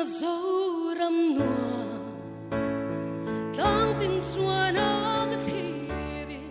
Damna Zoram nuam tlang tin chuan a ka thlirin.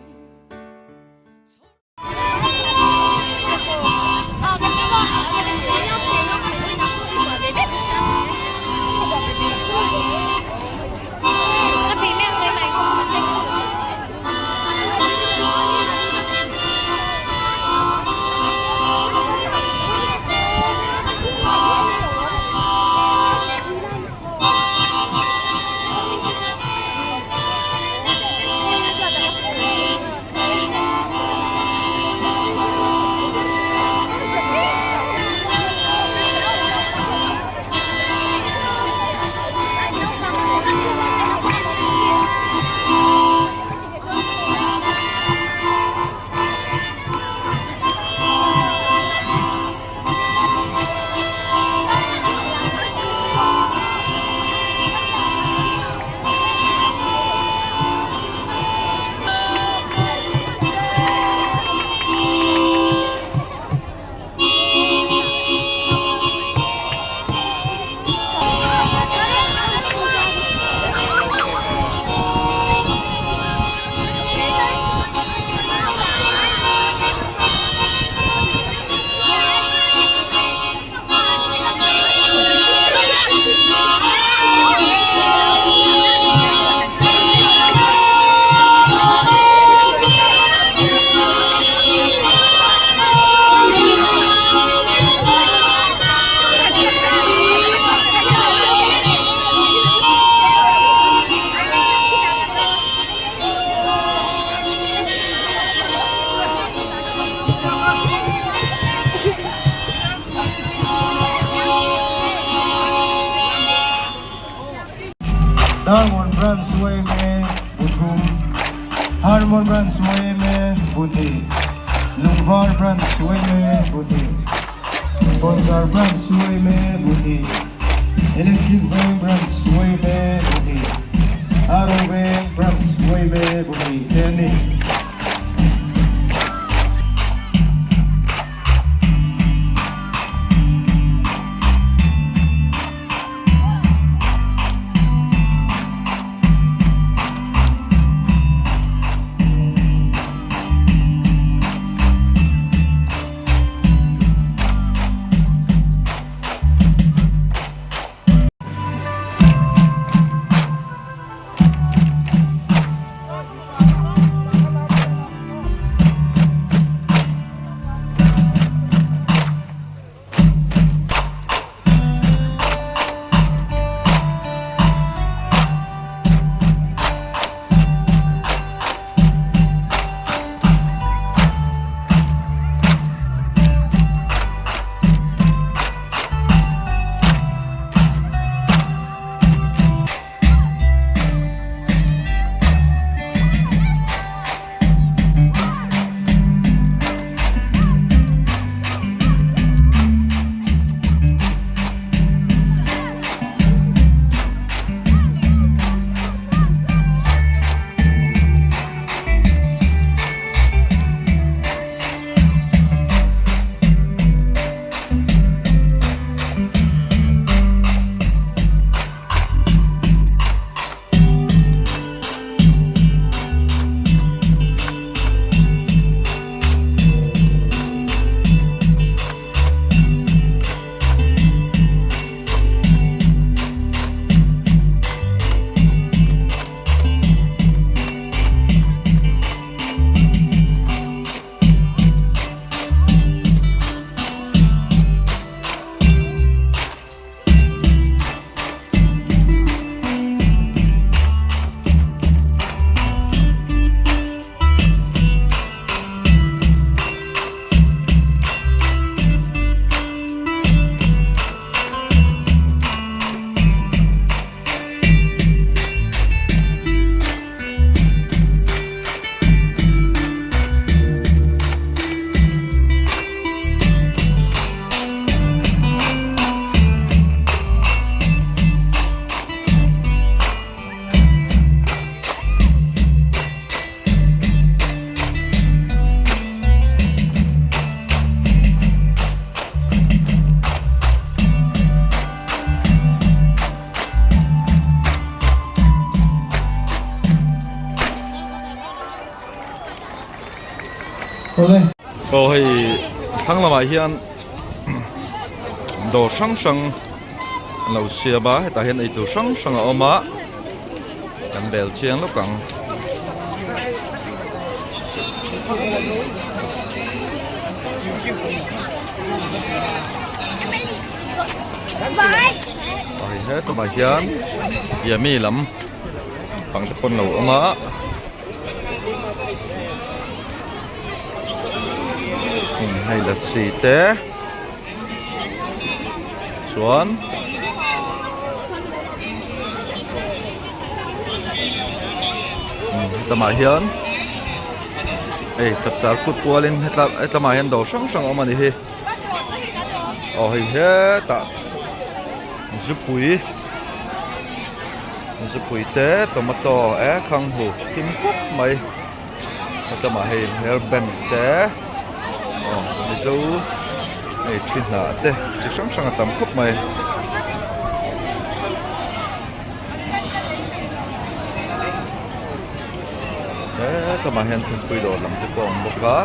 Darngawn Branch yma Buthum, Harmon Branch yma Bunhi, Lungvar Branch yma Bunhi, Kawnzar Branch yma Bunhi, Electric Veng Branch yma Bunhi, Aro Veng Branch yma Bunhi te a ni. Awle. Aw hei thlang lamah hian dawr hrang hrang an lo siam a hetah hian eitur hrang hrang a awm a kan bel chiang lawk ang. Hei hetlaiah hian yummy lam pang te pawn lo awm a. Hei lassi te chuan hetlaiah hian hei chapchar kut kualin hetlaiah hian dawr hrang hrang a awm a ni hi aw hei hetah zupui zupui te tomato eh khanghu thim khawp mai hetlaiah hei hair band te aw mizo hei thi hnah te chi hrang hrang a tam khawp mai. Hetlaiah hian thingpui dawr lam te pawh a awm bawk a.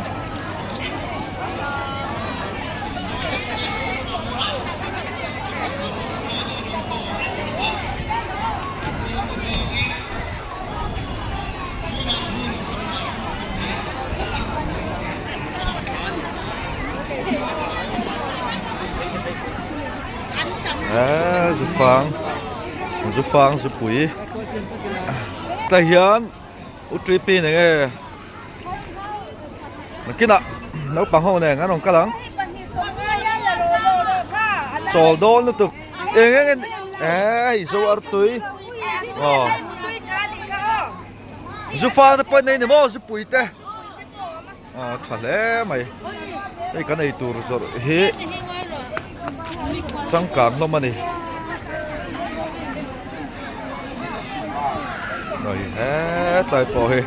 Eee zufang zufang zupui tah hian u Tripi nen nge nakinah naupang ho nen an rawn kal ang chawl dawn lutuk eng eng eh zo artui aw zufang te pawh an nei ni maw zupui te a tha hle mai hei kan ei tur zawrh hi changkang hlawm a ni hei hetlai pawh hi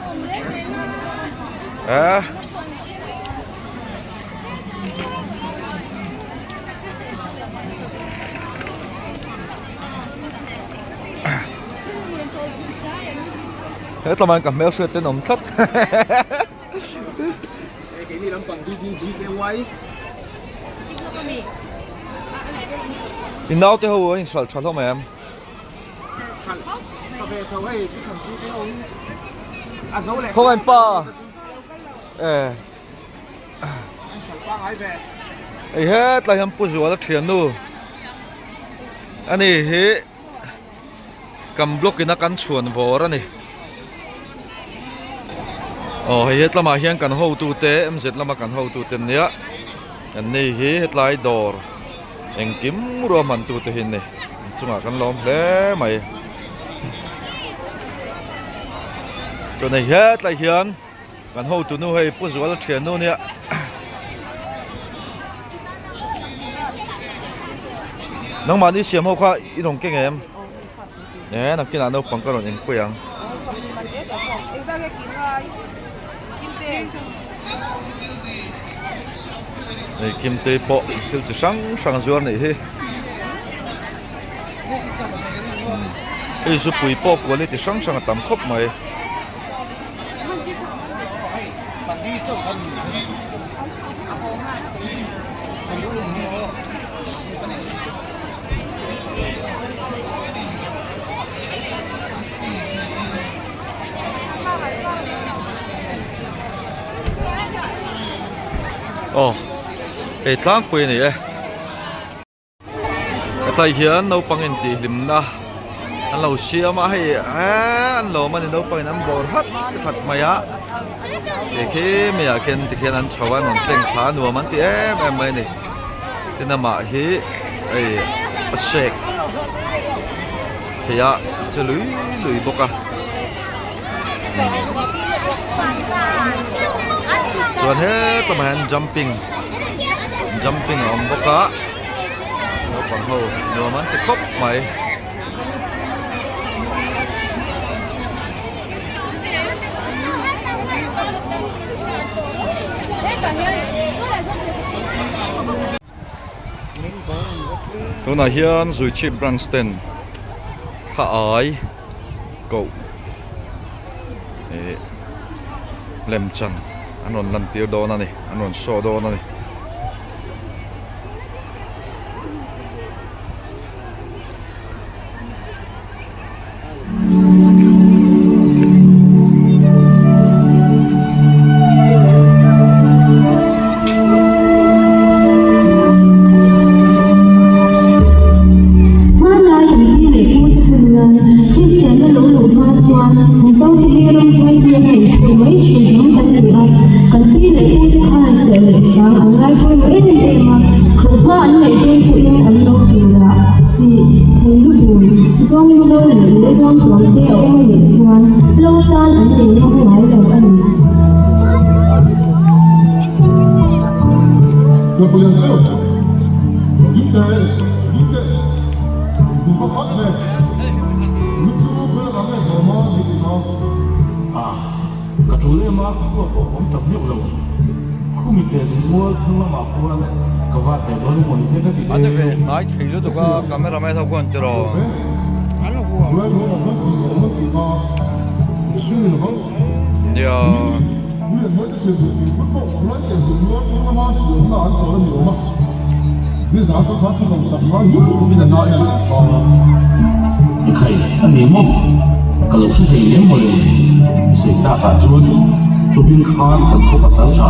eh hetlai ah hian ka hmelhriat te an awm tlat. I naute ho a inhralh tha hlawm em? Khawngaih pa eh hei hetlai hian Pu Zuala thiannu ani hi. Kan block ina kan chhuan vawr a ni. Aw hei hetlamah hian kan hotute MZ lama kan hotute an nia. An ni hi hetlai dawr engkim ruahman tute hi an ni. An chungah kan lawm hle mai. Chuan hei hetlai hian kan hotu nu hei Pu Zuala thiannu nia. Nangmahni siam ho kha i rawn keng em? E nakinah naupang ka rawn inpui ang. Hei Kimtei pawh thil chi hrang hrang zuar nih hi. Hei zupui pawh quality hrang hrang a tam khawp mai. Aw hei tlangpui a ni e. Hetlai hian naupang intihhlimna an lo siam a hei eee an lawm a ni naupang in an bawr hat hat mai a ti khi meiah khian tikhian an chho a an rawn tleng thla a nuam an ti em em mai a ni tin amah hi hei a shake thei a che lui lui bawk a chuan hetlaiah hian jumping jumping a awm bawk a naupang ho nuam an ti khawp mai. Tunah hian Zuichhip branch ten thla ai koh ih lem chan. an rawn lan tir dawn a ni an rawn show dawn a ni. Hmanlai kan pi leh pu te hun lai Kristianna lo luh hma chuan Mizote hi ramhuai hmel a inphur mai thin hnam kan ni a, kan pi leh pu te khan serh leh sang an ngai pawimawh em em a, thlawhhma an ngaih dawn pawhin an lo tur a, sih, thei lu bun, zawng lu lo leh lei ruang tuam te a awm a nih chuan lo tan an nei ngam ngai lo a ni. Ka tul em a, khua pawh awm tak meuh lo. Khumi che zin mual thlang lamah khuan ka vat ve dawn emaw ni te ka ti An ve hnai thei lutuk a, camera man ho khuan tiraw. Nia. Ekhai a ni maw? Ka lo hre thei lem mawle. Sawi takah chuan tupin khan kan khaw pasal tha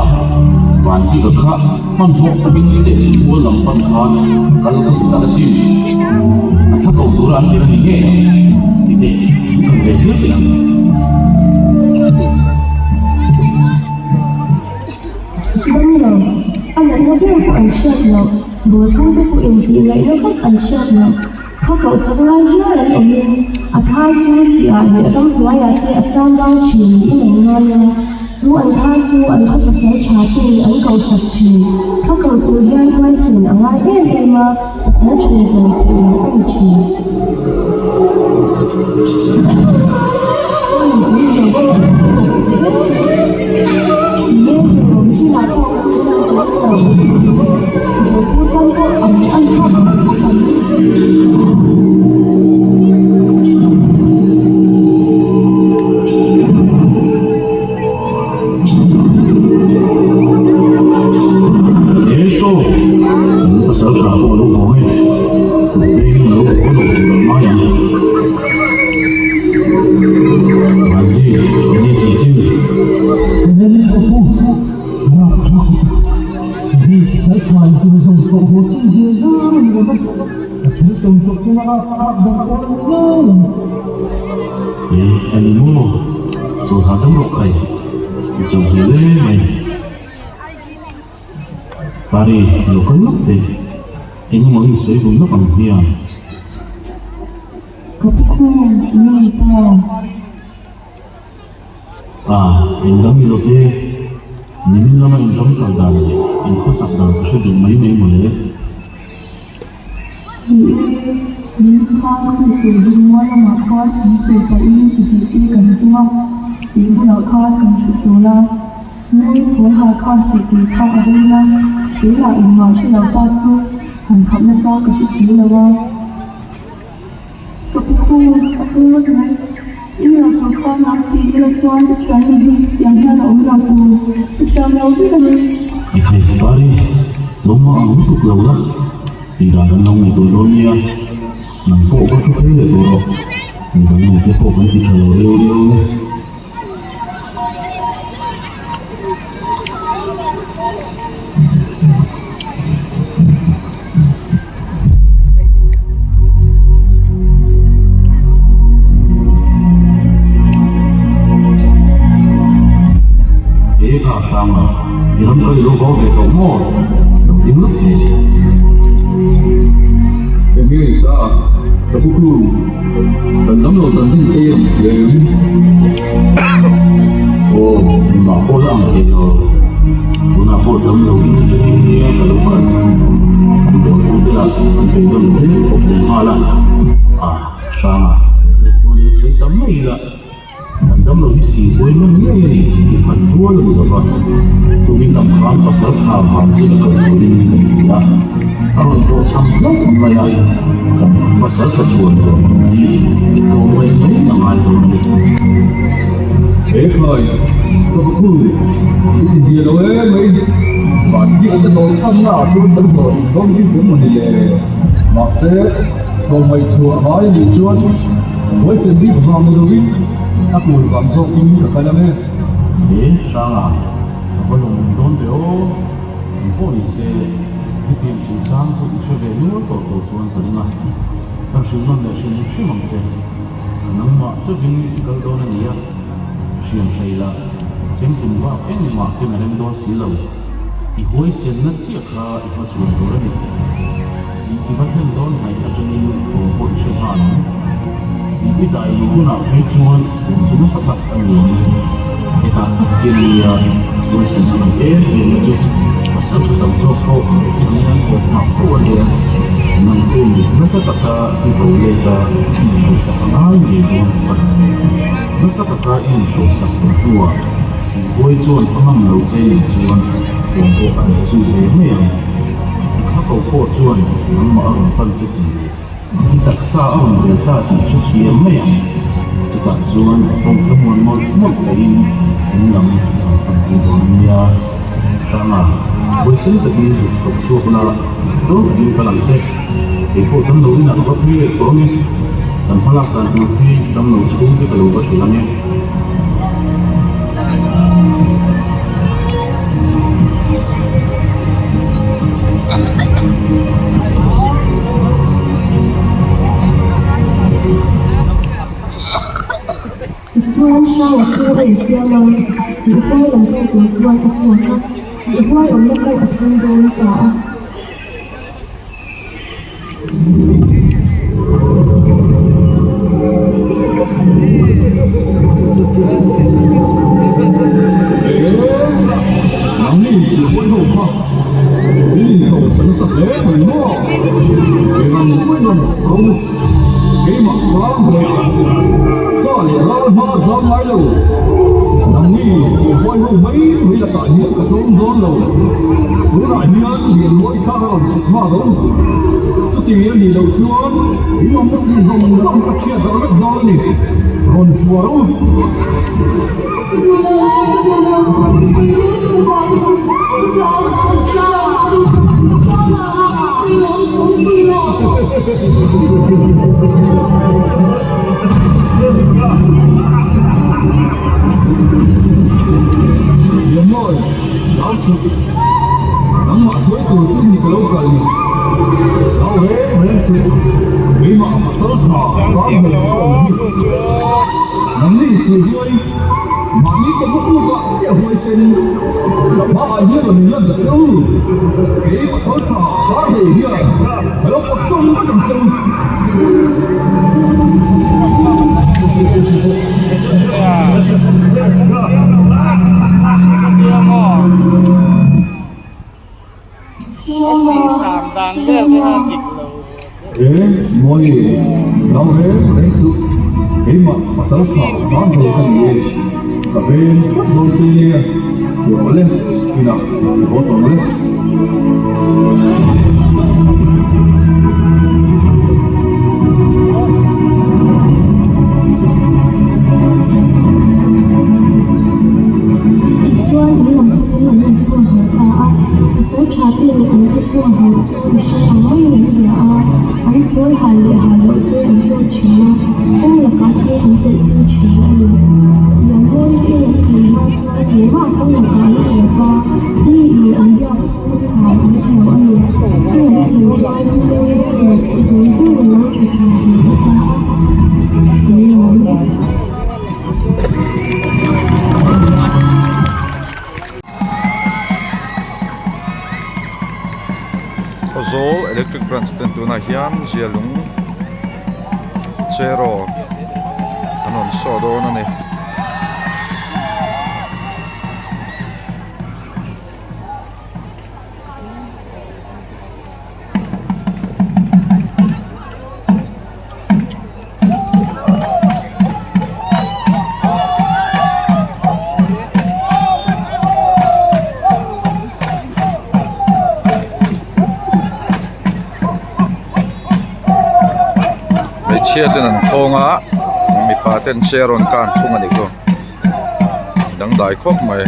Vanzika kha hmanhmawh takin chehzun mual lam pan khan kal ka hmu tak asin. A thla ko tura an tir a ni ngei ang ti teh an kal ve hial teh ang. Damlo, a natna ber pawh an hriat loh, bawlpute pawh intih ngaihna vak an hriat loh, kha kohsak lai hial an awmin a thai chu sihah leh ramhnuaiah te a chang bang thin niin an ngai a, chu an thai chu an khaw pasal tha ten an kohsak thin. Kha koh tur hian huaisen a ngai em em a, pasal tha zawm theih loh a ni thin. He saw, kan pasal tha pawh a lo haw e, vengin a lo haw lo tur ang ngai ang. Mahse, enge chanchin? E, a ni maw? Chaw tha dam rawh khai, i chaw hmel em mai. Pari, lo kal lawk teh. Engemaw in sawi vun lawk ang hmiang. Ka pu khum, enge ni ta? Ah, engdang ni lo ve. Nimin lama in ram kal dan leh in khawsak dan ka hre duh mai mai mawle. Ni e, nimin khan khu chu Rinmual lamah khan an tur pahin chi hnih te kan zum a, sih bulah khan kan thu chawl a. Nui chhawl har khan sih tui kha a rel a, keimah engmah hre lo ta chu han khap nasa ka hre si lo a. Ka pu khu, a pu ngawt mai. I lo tur khan nang ti ila chuan ka thiam lo hi tiang hian a awm lo tur. Ka thiam lo vek a ni. I khai bar i, lo mah ang lutuk lo la, tih dan kan lo ngaihtuah dawn nia. Nang pawh va thu phei leh tawh rawh. Midang nei te pawh kan ti tha lo riau riau ang e. E kha hrang a, i ram kal i lo vau ve tawh maw? Lo ding lawk thei. Enge ka ka pu khu? Kan dam lo tan hun ei ang thei em? Aw, engmah pawh la ang thei lo. Tunah pawh dam lo in atangin nia ka lo kal. An bawl ho te lah an beidawng hle khawp leh nghal a. Ah, hranga, he khuan in sawi tam mai ila. Kan dam lo hi si buai ngam ngei a ni tih hi han rual a ni lo va. Tumin lam khan pasal tha vang zir a kal turin kan ti a, a rawn tawh chham hlauh mai a, kan pasal tha chhuan tur ang hi i tlawm mai mai a ngai dawn a ni. He khai, ka va khu, i ti zia lo em mai. Van hi a dawn chhanna ah chuan kan hlawh in dawn bik em mawni le. Mahse, tlawmngaih chhuah ngai a nih chuan huaisen bik vang ni lovin a kul vang zawkin ka kal ang e. He hranga ka va lawm awm dawn ve aw, eng pawh ni se, hetiang chungchang chu i hre ve nual tawh tho chuan ka ring a, kan hrilh nawn leh hrim hrim ang che. Nangmah chauhin i kal dawn a nia, hriam hlei la, chemtum bak engmah ken a rem dawn si lo. I huaisenna chiah kha i hmachhuan tur a ni. Sih i va thlen dawn hnaih atangin thawm pawh i hre nghal ang. Sih i dai luh hunah phei chuan thawm chu nasa tak a ni ang. Hetah tak hian a nia, huaisenna ngaih em em na chu pasal tha tam zawk pawh chhangin an kawp nghah fo a nia. Nang pawhin nasa taka i vo let a, i inhrosak a ngai ngei dawn bawk a ni. Nasa taka i inhrosak tawh hnuah Sihhuai chuan a ngam lo che nih chuan thawm pawh a reh zui ve mai ang. I thla ko pawh chuan nangmah a rawn pan che tih leh i taksa a rawn rel ta tih hrethiam mai ang. Chutah chuan tawng thlamuan mawlh mawlh pahin in lam i rawn pan pui dawn a nia. Hranga, huaisen takin zuk thawk chhuak la, tluang takin kal ang che. Kei pawh damlo inah ka va phei leh tawh ange. Kan hmalak dan tur hi damlo chhungte ka lo va hrilh ange. Tichuan Hranga chu a insiam a, Sihhuai lam pawh tur chuan a chhuak a, Sihhuai awmna pawh a thleng dawn ta a. Nangni insiam ho kha in inhrosa nasa hle mai maw? Eng ang pawn rawn ro u, keimah kha hmeichhe sa leh ral hma zam ngai lo. Nangni insiam ho mai mai lakah hian ka tlawm dawn lo. Tunah hian lianmawi kha ka rawn chhuk nghal ang. Chuti a nih loh chuan in awmna si zawng zawng ka chhiat darh vek dawn a ni. Rawn chhuah rawh u. Lianmawi, Lau suh. Nangmah hruai tur chu ni ka lo kal ni. Lau reng reng suh. Keimah pasal tha ram hmel ka awm hi. Nangni si huai, mahni ka hma tuk ah chiah huai sen. Ka hma ah hian rawn inlan ta che u. Kei pasal tha ram hmel hian ka lo pak sawm vek ang che u. He Mawni nau reng reng suh keimah pasal tha van hle ka ni e ka veng phawt dawn che nia tur awle inah i haw tawh awle. Tichuan in lam pawhin an inchhuah haw ta a, pasal tha te leh an khaw chhuah haw chu mihring ang maiin an bia a, an chhawl hal leh hal loh te an zawt thin a, kawng lakah te an chelhpui thin a ni. Lianmawi te in an thlen hma chuan engmah kawng lakah an hmu lo va, mi in an biak pawh chhan an hmu a ni. In an thlen chuan mawi deuh leh zawi zawi a lo tha chho ve bawk a, an lawm e. Khawzawl electric branch ten tunah hian zialung cheraw an rawn saw dawn a ni. Hmeichhia ten an khawng a mipa ten chair an kan thung a ni chu. dangdai khawp mai.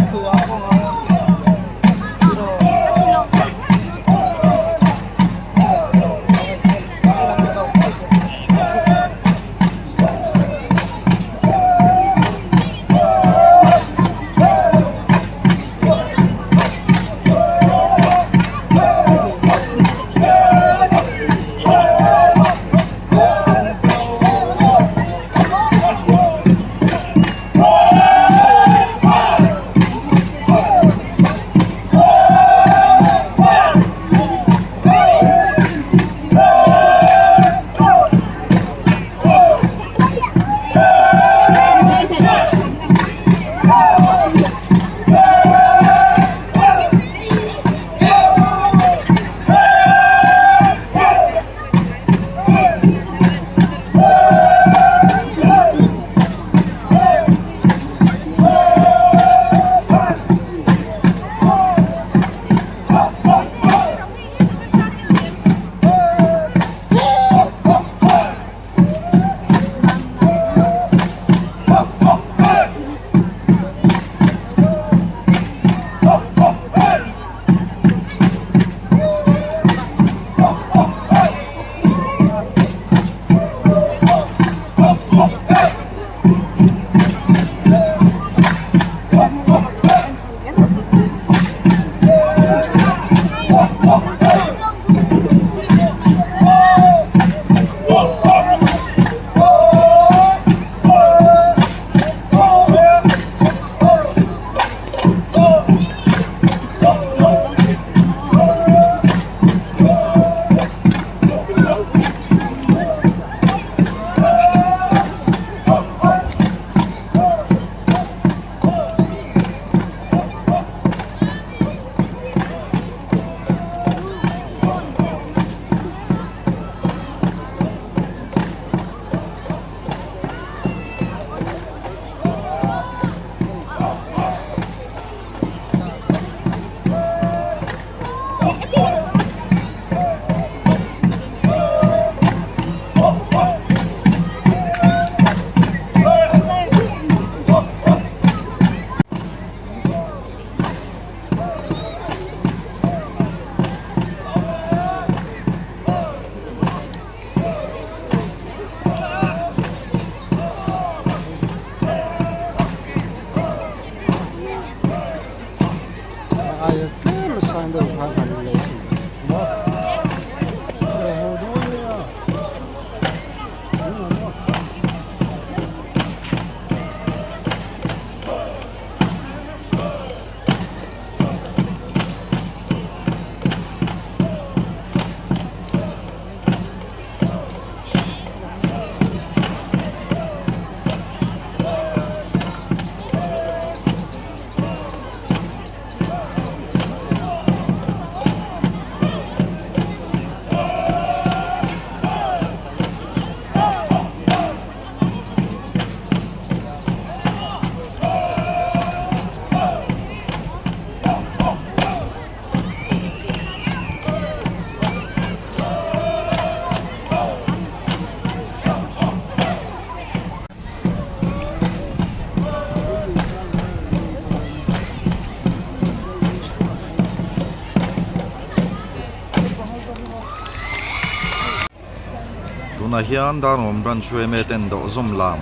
Tunah hian Darnawm Branch yma ten dawhzawm lam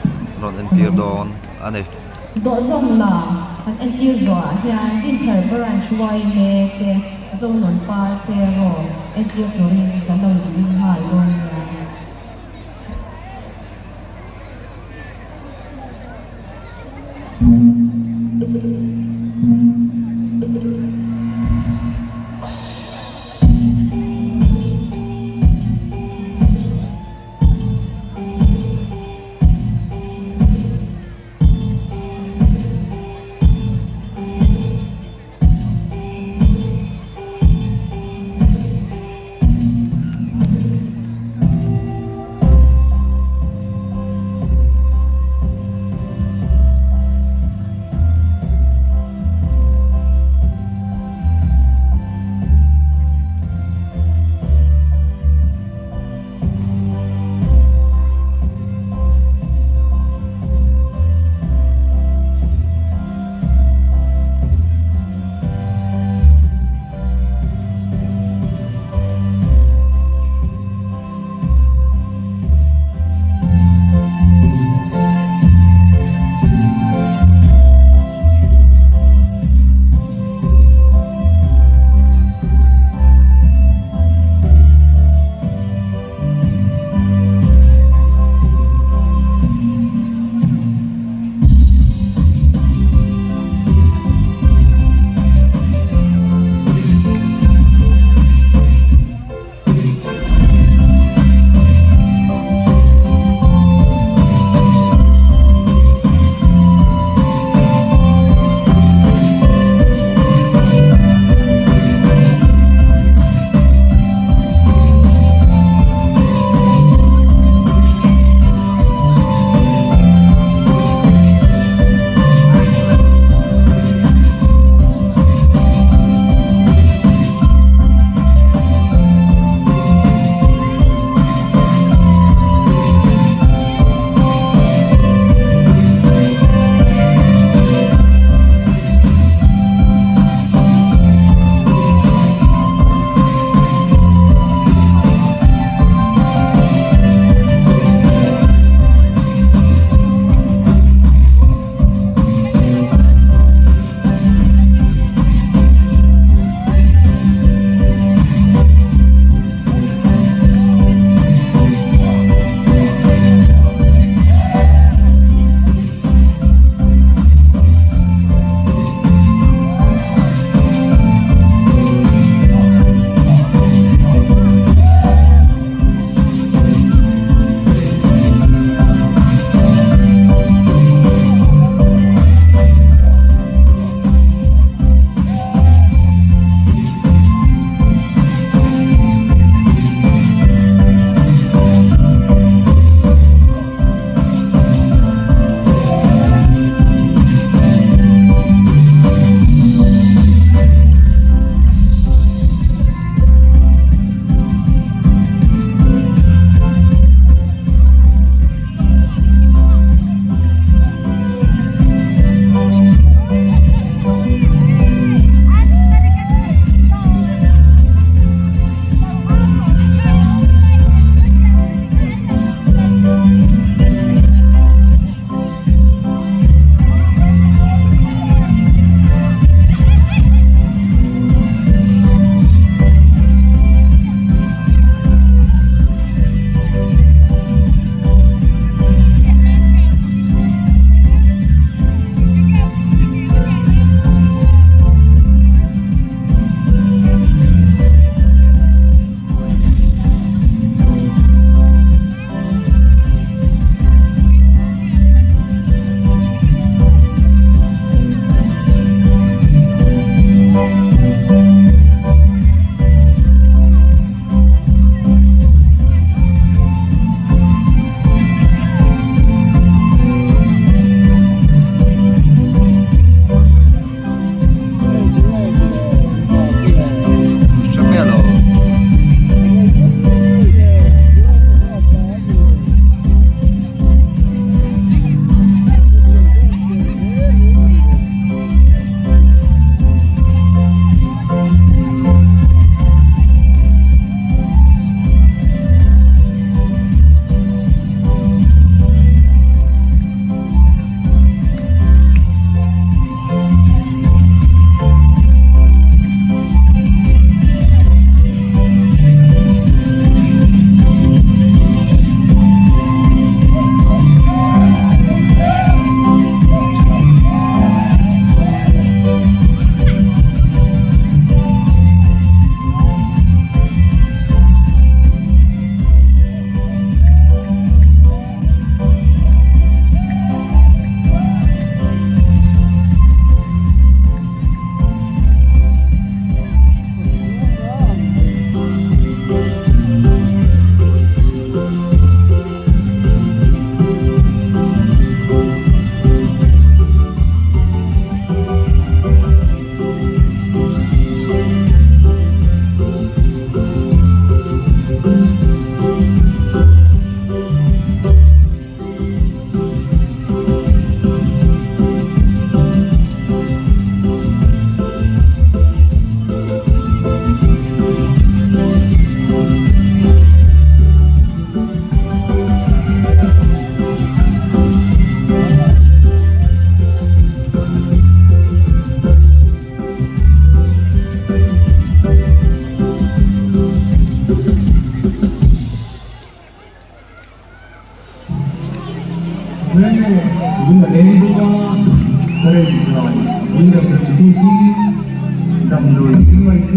an rawn entir dawn a ni. Dawhzawm lam an entir zawhah hian Dinthar Branch yma te Zonawn Par Cheraw entir turin kan lo inring nghal dawn nia.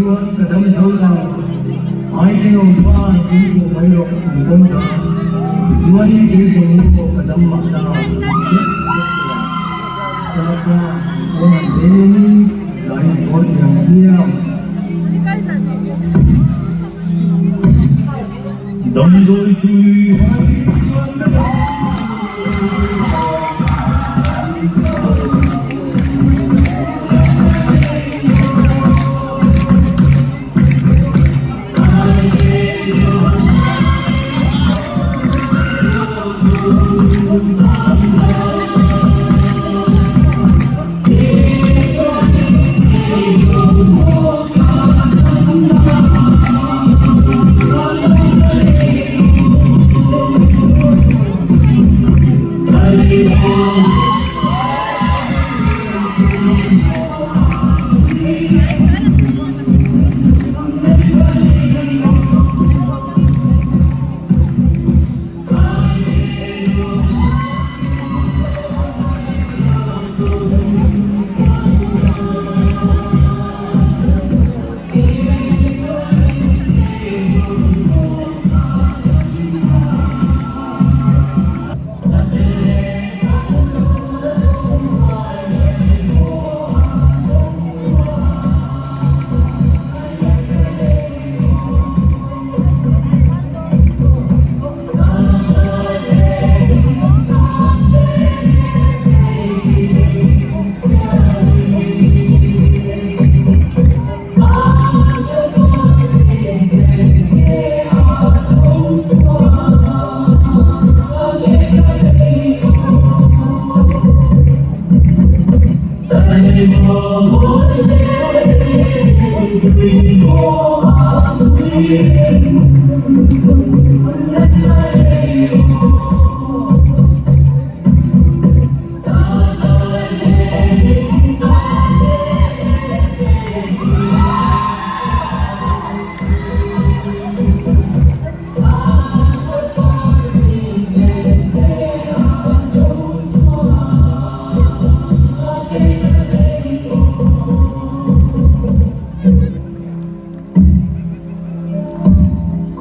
chuan ka dam zo lo. Aitenawm khan min pawh mai rawh an dawn ta. Tichuanin kei zawng nu pawh ka dam mahna ti deuh deuh tawh a. Chapa chuan an bengin zai an rawn ti ang hmiang. Damdawi tui hai chuan ka dam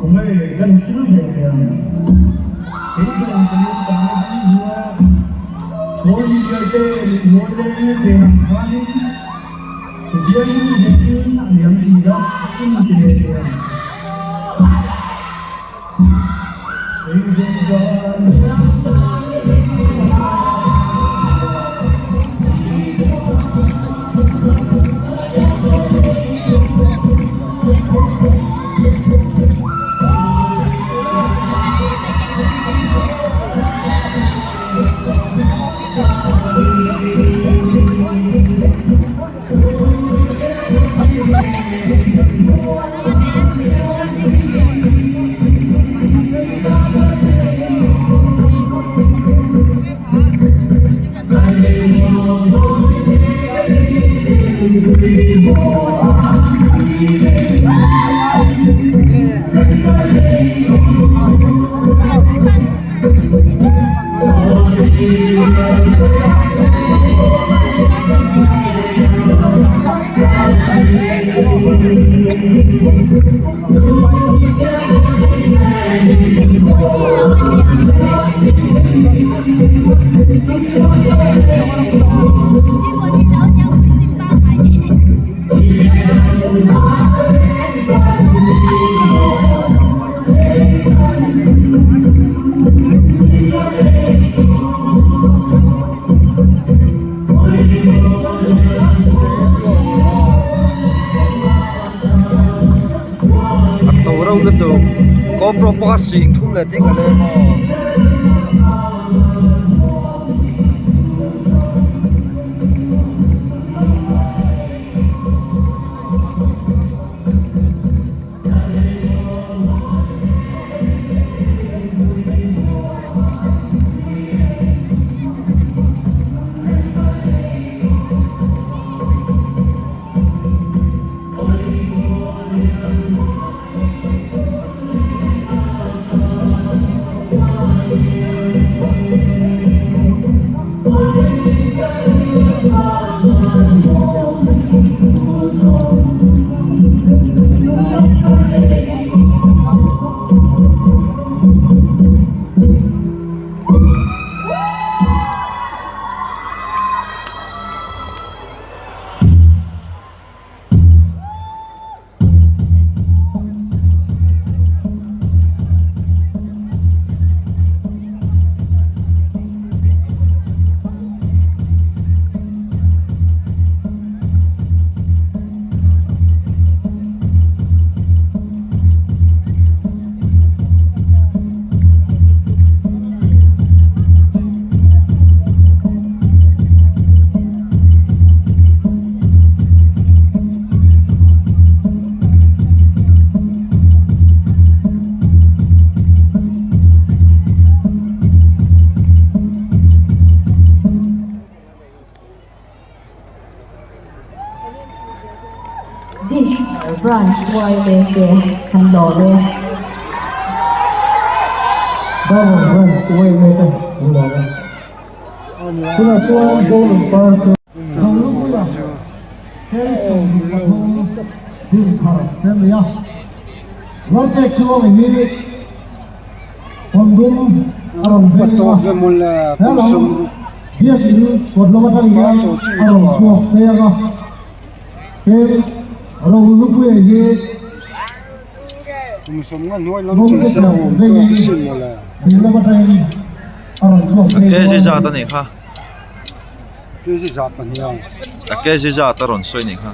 Khawngaih kan thil ve teh ang. Kei zawng ka lung tam na dang hnuai a, chhawi bialte leh hnuai leng ve ang khanin Pathian hnehin a liam tih dah in ti ve teh ang. Kei zawng ka liam A to reuh lutuk GoPro pawh a sing thum leh ding ale maw. Branch yma te kan lawm e. Darlawn Branch yma te kan lawm e. Tunah chuan Zonun Par chu Zolungpuia K73 Dinthar family a Laltek chu a ngei hi Kawndum a rawn veng a, he lam Biakin kawt lam atang hian a rawn chhuak phei ang a, tin Rohlupuia hi Mawngte thlauh vengin ding lam atangin a rawn chhuak phei dawn a ni. A kg zat a rawn sawi a nih kha.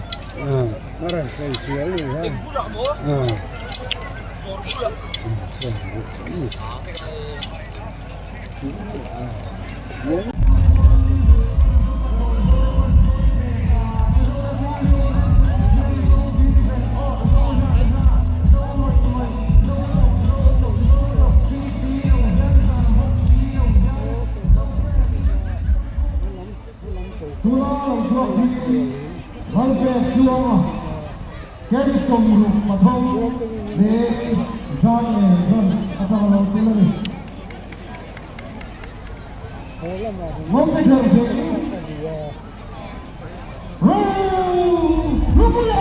Tuna lo chhuak hi Lalpek Tluanga Kei 63 leh zan leh runs atanga lo tel a ni. Mawngte khelh thei Rohlupuia!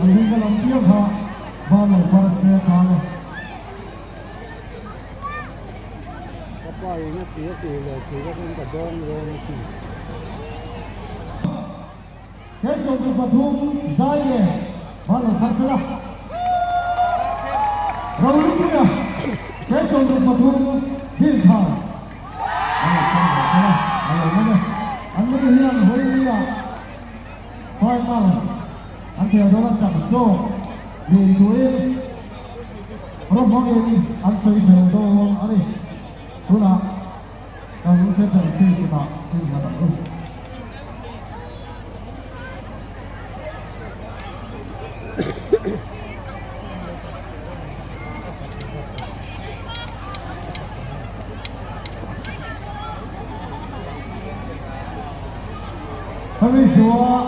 An hming ka lam piang kha ban lo par se tan a. He 23 zai leh ban lo par se la. Rohlupuia he 63 Dinthar ban lo par se la. A lo awm e. An ni hian Vawinia final an thel dawn a chak zawk nih chuin rawng hmangin an sawi fel dawn a ni. Tunah kan central field kutah innghat ang u. Hemi suah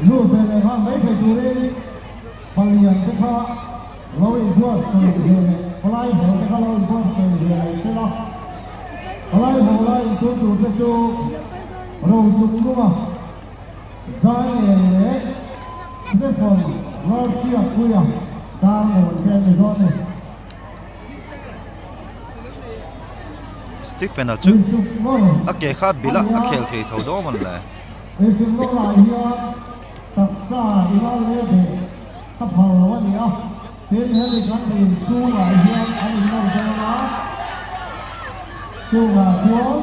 lut ve leh nghal mai thei turin palian te kha lo inbuatsaih ve leh palai hawl te kha lo inbuatsaih ve leh se la, palai hawla intum tur te chu Rochung lunga Zainel leh Stephen Lalhriatpuia Darlawn te an ni dawn a ni. Stephen-a chu a ke kha bilh a, a khel thei tho dawn mawn le. Insuknawrah hian taksa i ral leh beh ka phal lo a ni a, tin hemi kan rin chhungah hian an innawr dawn a, chungah chuan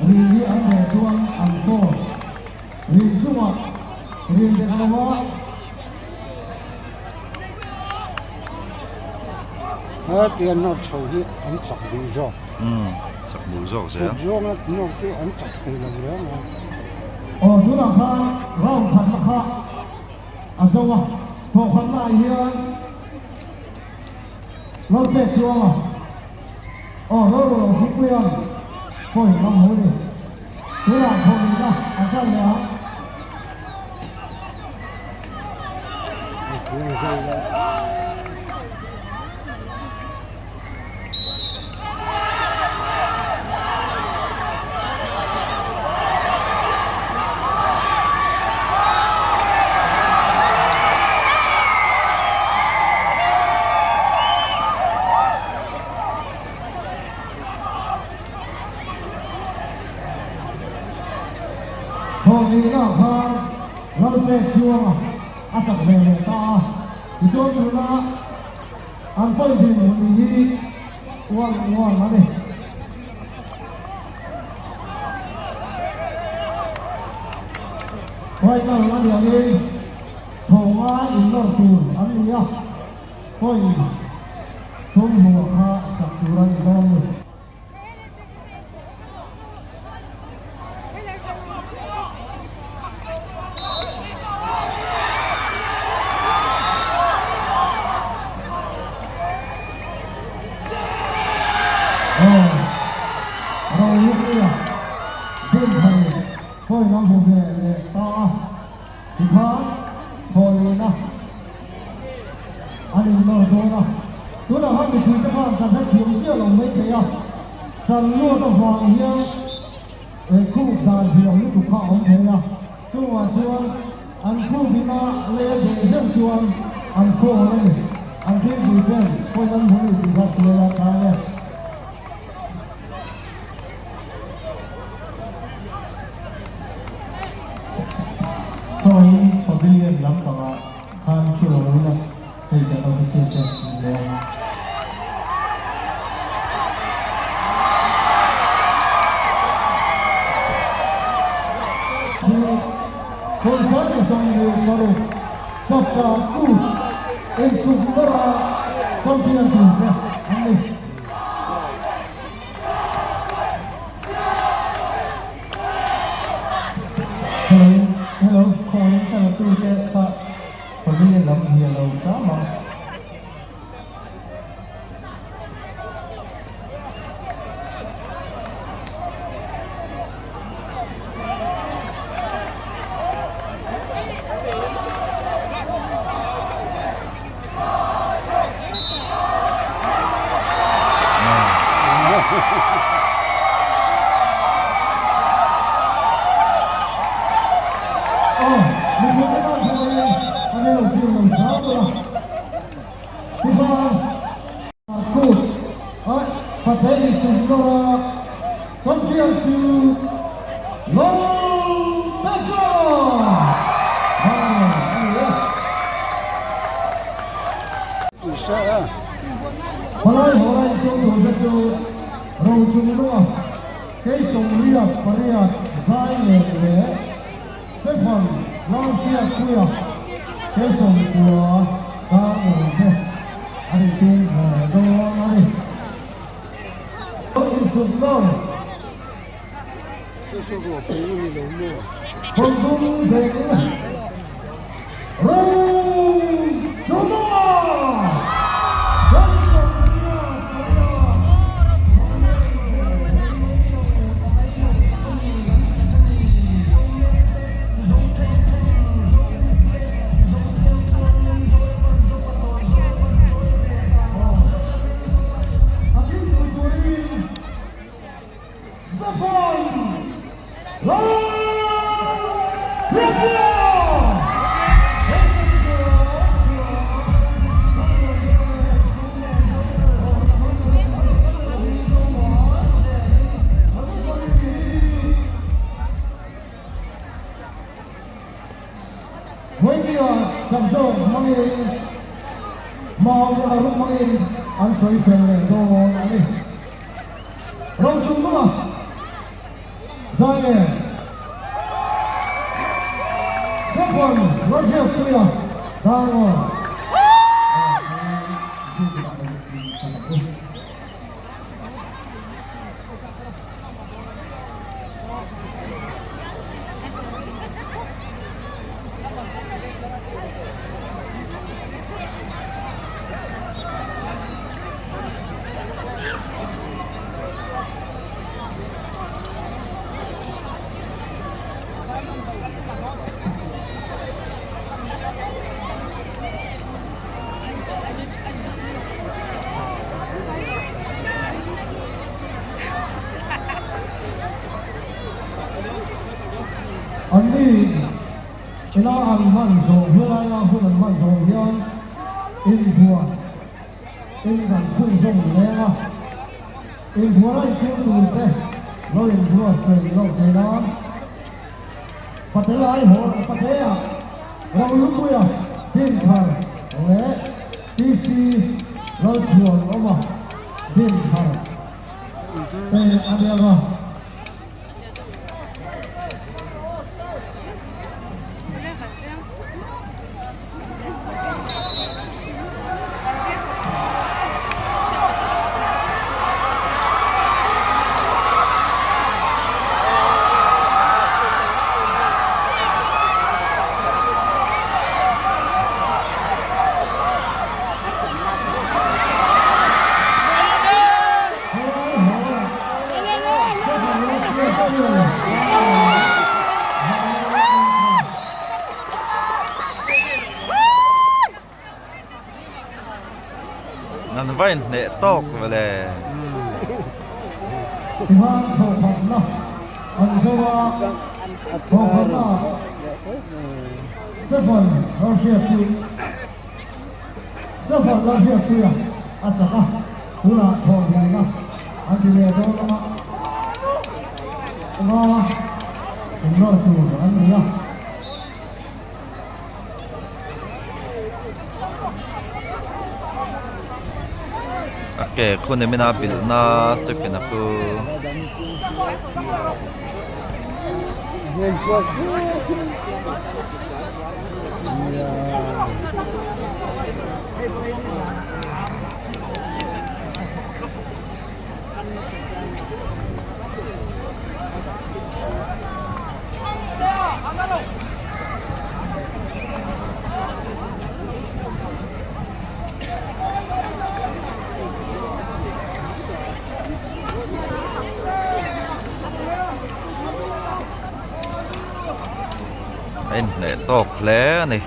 rin hi an beh chuan an fawr rin chungah rin dek lo a. Hetia nawr chho hi an chak duh zawk. Umm chak duh zawk zel. Chhuk zawnga nawr chu an chak thei lo reng a. Aw tunah khan round khatna kha a zo a, thawh khatna ah hian Lalpek Tluanga aw rorel ang Hrupuia'n point lam ho ni. Tunah thawh nihna an tan leh ang. Thawh nihna khan Lalpek Tluanga a chak ve leh ta a, tichuan tuna an point din hun hi 1-1 a ni. Final a nih angin thaw ngai innawr tur an ni a. Point thum hmuh kha chak tur a ni dawn ni. Aw, Rohlupuia Dinthar point a hmu ve leh ta a, tikhan Thawhlehna an innawr dawn a, tunah khan mipuite khan kan hrethiam chiah lo mai thei a, kan luat avang hian eh khuk dan thiam lutuk kha a awm thei a, chungah chuan an khuk ina lei a beh zeuh chuan an khawl a ni, an thingpui ten point an hmu ni tih kha chhiar a tang e. Khawiin Pavilion lampangah khan thu lo ila hei kan officer te an ni a. Chu Pawisa ni 26 chapchar kut insuk bera champion tur te an ni. Hello hello khawiin thla tu te kha pavilion lam hi a lo hram a. Champion chu Lalpeka! Palai hawla intum tur te chu Rochung Lunga, Keisawmriat pariat zai nen leh Stephen Lalhriatpuia, Keisawmkua Darlawn te an intum ve dawn a ni. Thawmhnaw veng A thilpui turin Stefan Lalhriatpuia Vawinia chak zawk hmangin mau a ruk hmangin an sawi fel leh dawn a ni. Rochung Nunga zai nen Stephen Lalhriatpuia Darlawn. An ni ina an hman zawh helaia hun an hman zawh hian inbuan in kan chhunzawm leng a, inbuan a intir tur te lo inbuatsaih loh theih nan Patel Aihawl Patea Rohlupuia Dinthar leh PC Lalchhuanawma Dinthar te a nia a. An va inhneh tawk vele. Tihan thawhkhatna an zo a, thawhkhatna Stephen Lalhriatpui Stephen Lalhriatpuia a chak a, tunah thawhhmuhna an ti leh dawn a, nga inrawr tur an ni a. A ke khu nimin a bilhna Stephen a khu. A inhneh tawk hle a ni.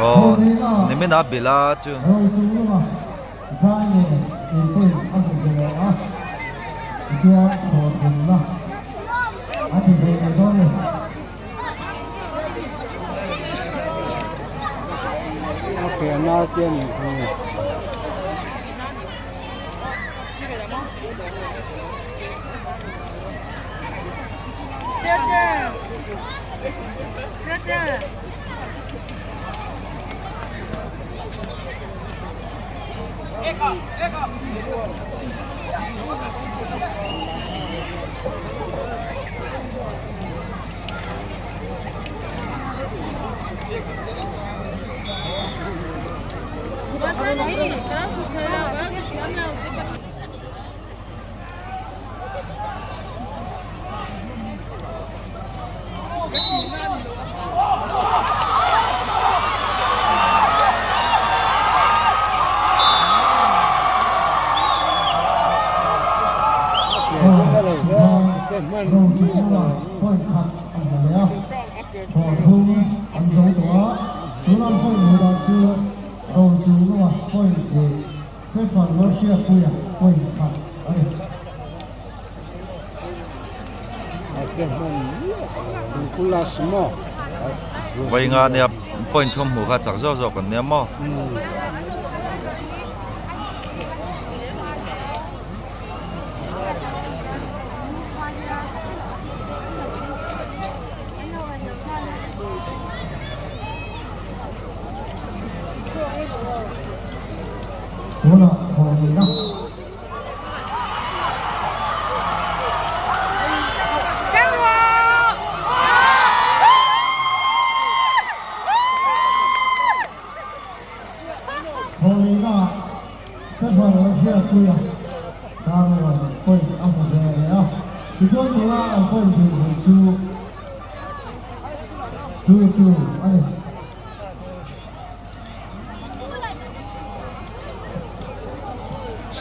Aw nimin a bilh a chu. Vawi nga nia point thum hmuh kha chak zawk zawk an nia maw.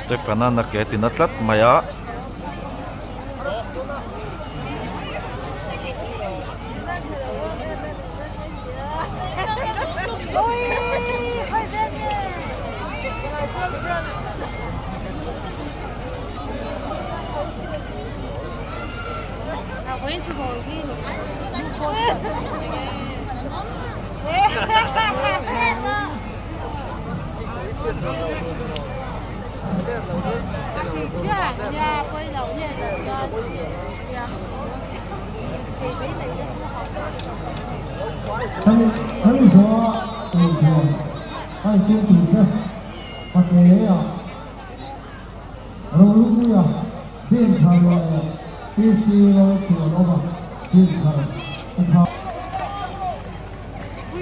Stefana na ke tina tlat mai a.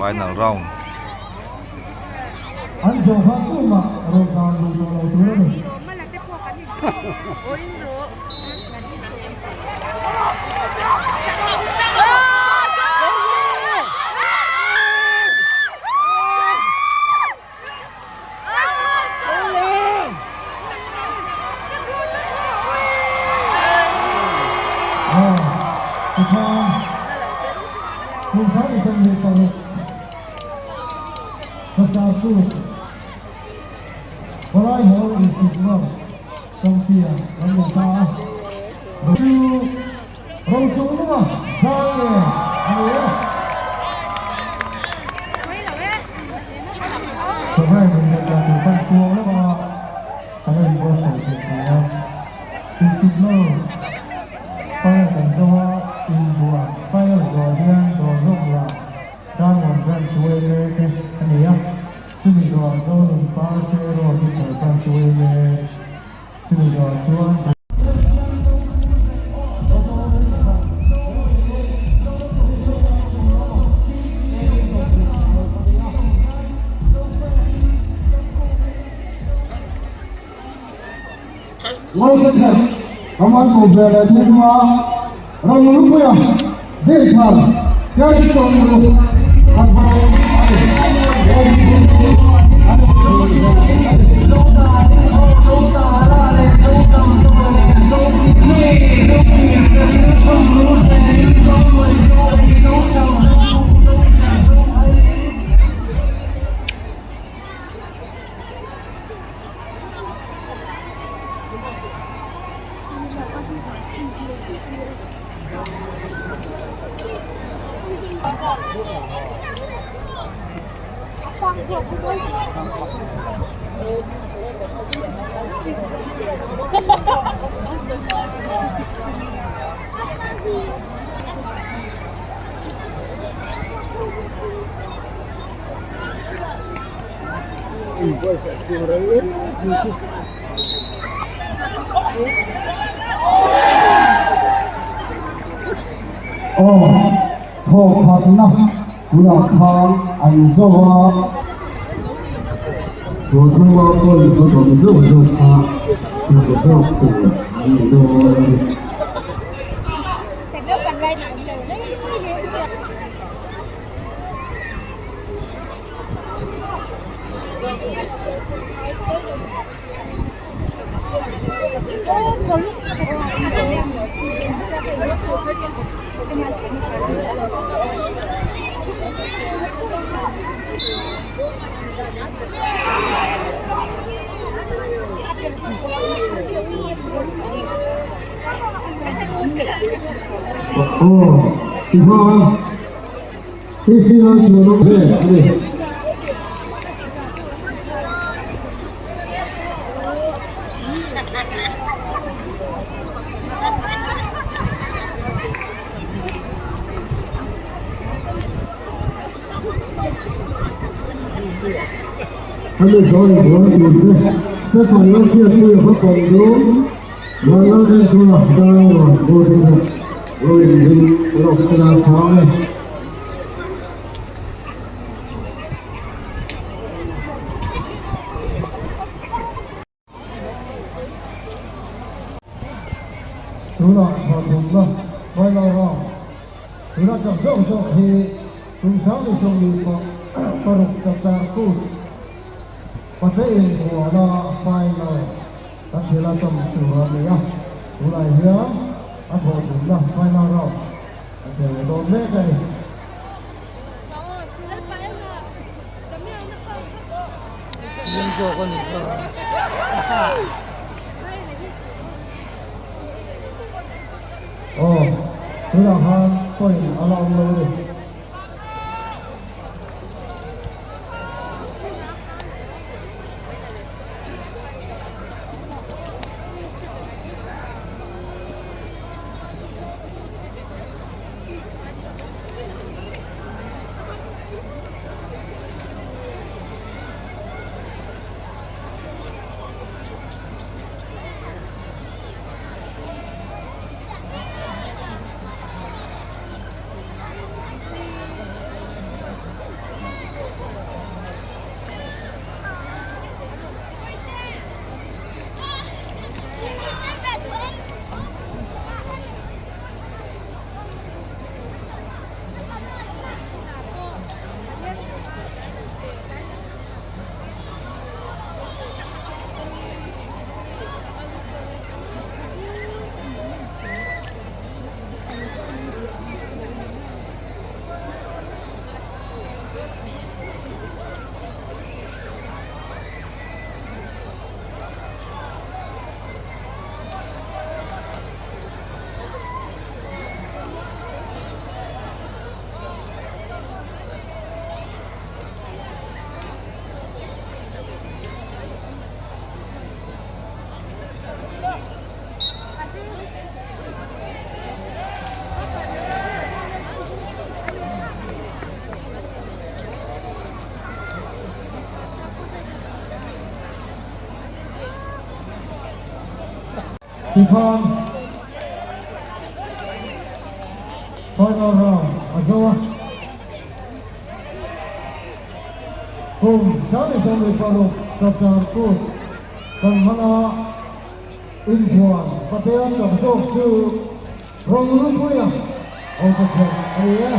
Final round. Tikhan kum 26 chapter 2 Palai Hall Insik Nawr Champion kan ni ta a. Chu Rochungnunga zai nge a ni e. Programme in leh dan tur kan kuang lek a, kan la inbuatsaih theih thei a. Insik Nawr Final kan zo a, inbuah final zuah hian dawr zawk lah Darlawn Branch yma te a nei a, chumi zawhah Zonun Pa Cheraw Dinthar Branch yma, chumi zawhah chuan. Ngawi te Kaman ko ve leh thei thung a, Rohlupuia Dinthar Kerison a thawk a ni. Aw thawkhatna tunah khan an zo a. Ruathuma pawn a awm zauh zauh a, chak zawk tur an ni dawn a ni. Aw tichuan PC Lalchhuanawm hle a ni. Hemi zawn inbuan tur te Stephen Lalhriatpuia kha pawm dun Vanlal Enkawl a Darlawn Boarding Hut lo inring lawk sela chang e. Tunah thawhthumna final round tuna chak zawk zawk hi kum 26 chapchar kut pate inbuana final kan thil a chawm tur a ni a, tunah hian a thawhthumna final round kan thil leh dawn mek a ni. Chiang zawk a nih kha. Aw, tunah khan point a la awm lo a ni. Tikhan final round a zo a. Kum 26 chapchar kut kan hman a, inbuan patea chak zawk chu Ronglungpuia Auto-khelh a ni e.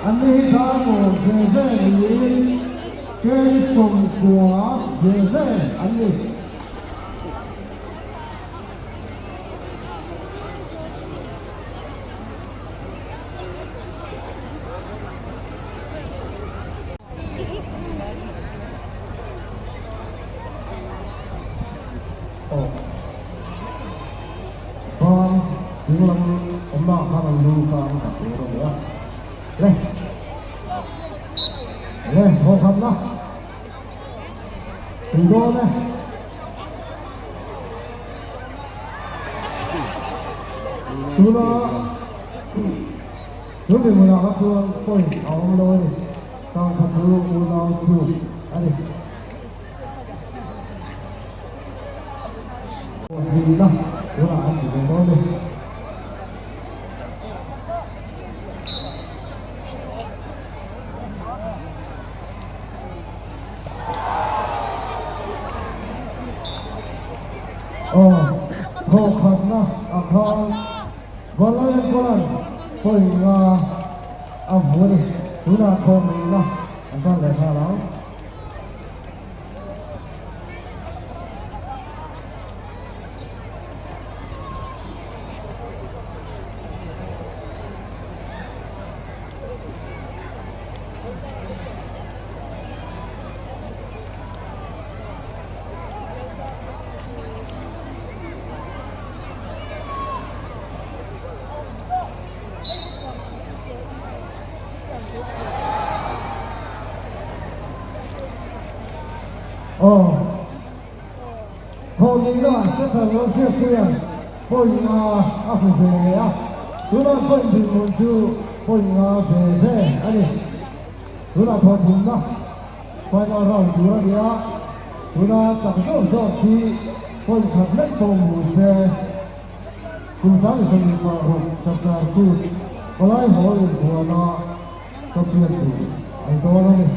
An ni hi darkawn ve ve niin kei 90 ve ve an ni. Aw. Ban ding lam awmna ah khan an lu kha an dah tur a ni a. Le. Le, thaw khat la. Tui dawn e. Tuna tun dinhmunah kha chuan point a awm lo a ni. Tang kha chu unau tluk a ni. Hnihna tunah an ti ve dawn a ni. Aw, thawkhatna a khan Vanlalengkawlan point nga a hmu a ni. Tunah thawkhnihna an tan leh nghal ang. Aw, thawhneihna Stephen Lalhriatpuia'n point nga a hmu ve leh a, tunah point dinhmun chu point nga ve ve a ni. Tunah thawhthumna final round tur a ni a, tuna chak zawk zawk khi point khat lek pawh hmu se. Kum 26 chapchar kut palai hawl inbuana ka pian tur an dawn a ni.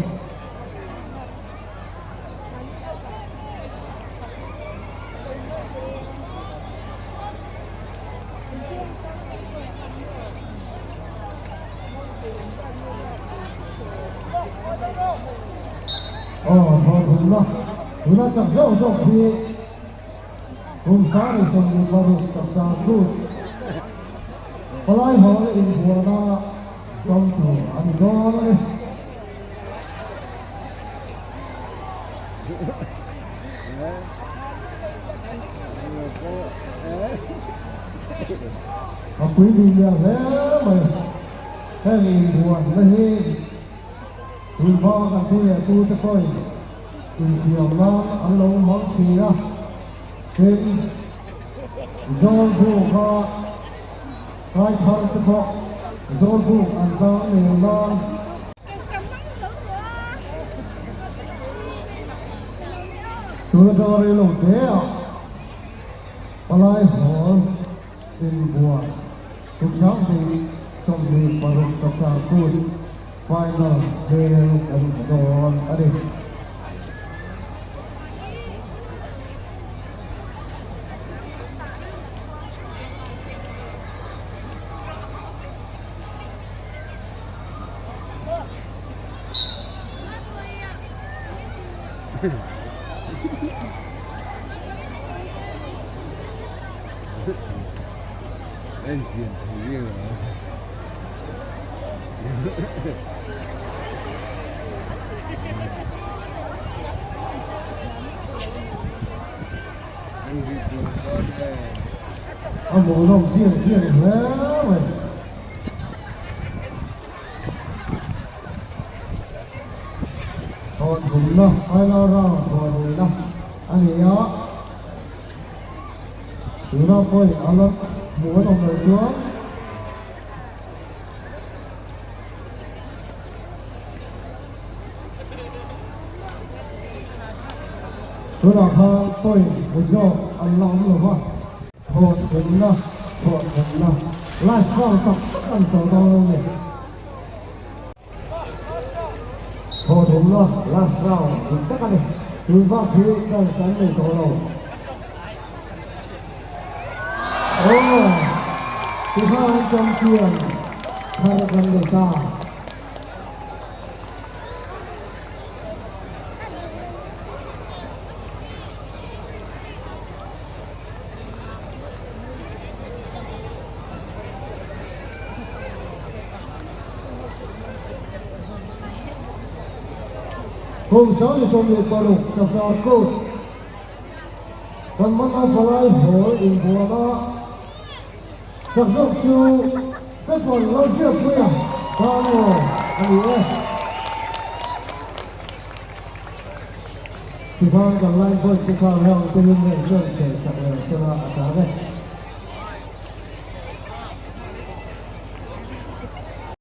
Aw, thawhthumna tuna chak zawk zawk hi Kum 26 chapchar kut palai hawl inbuana chawm tur a ni dawn a ni. A pui duh lian hle mai. Heng inbuanna hi tunhma kan thu leh tute pawhin infiam nan an lo hmang thin a. Tin, Zawlbuk kha kai thar te pawh Zawlbuk an tlang nel nan. Tun atanga rei lo te ah palai hawl inbuan kum 2026 chapchar kut final hmel kan hmu dawn a ni. A hmuhnawm chiang chiang hle mai. mai. Thawh thumna final round thawh hnihna a ni a, tuna point a la hmuh an awm loh chuan tunah khan point hmu zawk an la awm lo va. Thawh thumna, thawh thumna, last round tak tak an tawh dawn a ni. Thawh thumna, last round dik tak a ni. Tun bak hi chance an nei tawh lo. Aw, tikhan champion thar kan nei ta. Kum 26 chapchar kut kan hmana palai hawl inbuan a chak zawk chu Stephen Lalhriatpuia Kano a ni e. Tikhan kan line point te kha rang telin nen chuan khelh sak leh sela a tla vek.